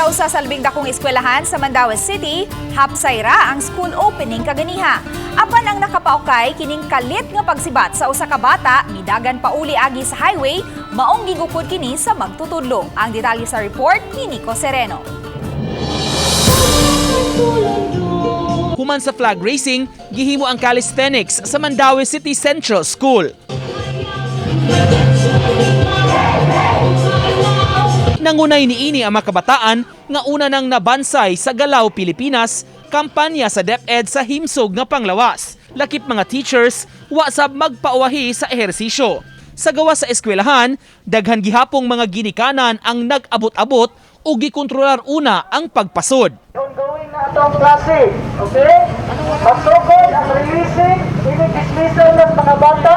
Sa usa sa labing dakong eskwelahan sa Mandaue City, hapsay ra ang school opening kaganiha. Apan ang nakapaukay kining kalit nga pagsibat sa usa ka bata midagan pauli agi sa highway, maong gigukod kini sa magtutudlo. Ang detalye sa report ni Nico Sereno. Human sa flag racing, gihimo ang calisthenics sa Mandaue City Central School. Nangunay niini ang mga kabataan nga una nang nabansay sa Galaw, Pilipinas, kampanya sa DepEd sa himsog nga panglawas. Lakip mga teachers, wa sab magpauwahi sa ehersisyo. Sa gawas sa eskwelahan, daghan gihapong mga ginikanan ang nag-abot-abot ug gikontrolar una ang pagpasod. Ongoing na atong klase, okay? Magsugod ang releasing, ini-dismissal ng mga bata,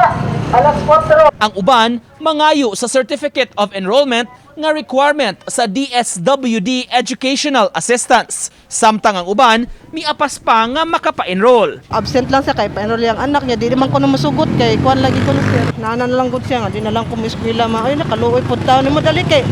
alas 4. Ang uban mangayo sa Certificate of Enrollment nga requirement sa DSWD Educational Assistance. Samtang ang uban miapas pa nga makapa-enroll. Absent lang siya kay pa-enroll yung anak niya, di man ko na musugot kay kuan lagi ko na, sir. Nana na lang gud siya nga di na lang ko eskwela ma. Ay, nakaluoy pud taon nimo, dali kay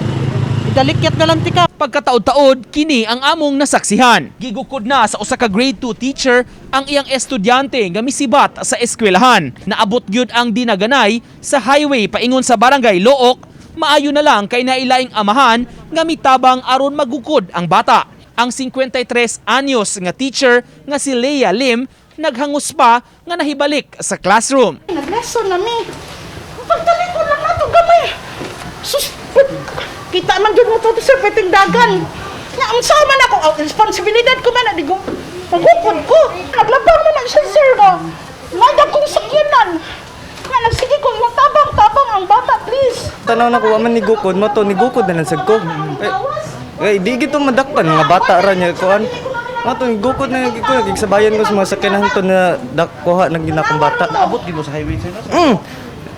idalikyat na lang tika. Pagkataod-taod, kini ang among nasaksihan. Gigukod na sa usa ka grade 2 teacher ang iyang estudyante nga misibat sa eskwelahan. Naabot gyud ang dinaganay sa highway paingon sa barangay Looc. Maayo na lang kay nailaing amahan nga mitabang aron magukod ang bata. Ang 53 anyos nga teacher nga si Leah Lim naghangos pa nga nahibalik sa classroom. Nag-lesson na mi. Pagtalikod lang nato gamay. Sus, kita man jud mo to, sir, peting dagan. Nga ang sama na ko, oh, responsibilidad ko man di ko magukod ko. Naglabang naman siya, sir, ba. Naga kong sakyanan. Nga nagsige ko yung tabang tabang ang bata, please. Tanaw na ko, man ni gukod mo to, ni gukod na lang sad ko. Eh, eh di gito madakpan mga bata ra niya kuan. Mga to, gukod na ko, nagsabayan ko sa mga sakyanan to na dakkuha ng ginakong bata. Naabot di mo sa highway, sir, no?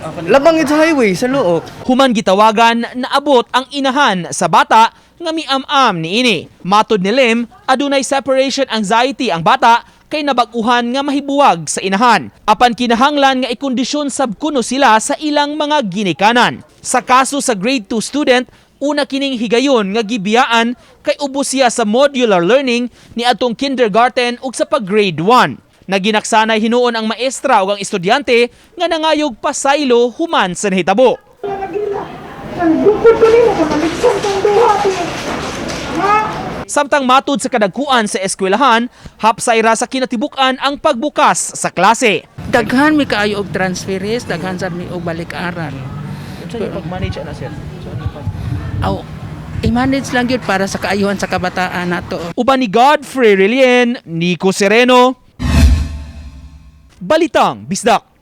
Labang gid sa highway sa Looc. Human gitawagan, naabot ang inahan sa bata nga miam-am niini. Matod ni Lim, adunay separation anxiety ang bata kay nabag-uhan nga mahibuwag sa inahan. Apan kinahanglan nga ikondisyon sab kuno sila sa ilang mga ginikanan. Sa kaso sa grade 2 student, una kining higayon nga gibiyaan kay ubos siya sa modular learning ni atong kindergarten ug sa pag grade 1. Naginaksanay hinuon ang maestra ug ang estudyante nga nangayog pasaylo human sa nahitabo. Nagbukod ko nimo, kamaligsan tong duha. Samtang matud sa kadagkuan sa eskwelahan, hapsay ra sa kinatibuk-an ang pagbukas sa klase. Daghan mi kaayo og transferees, daghan sad mi og balik-aral. Unsa yung pag-manage ana, sir? Aw, i-manage lang gyud para sa kaayuhan sa kabataan nato. Uban ni Godfrey Relien, Nico Sereno, Balitang Bisdak.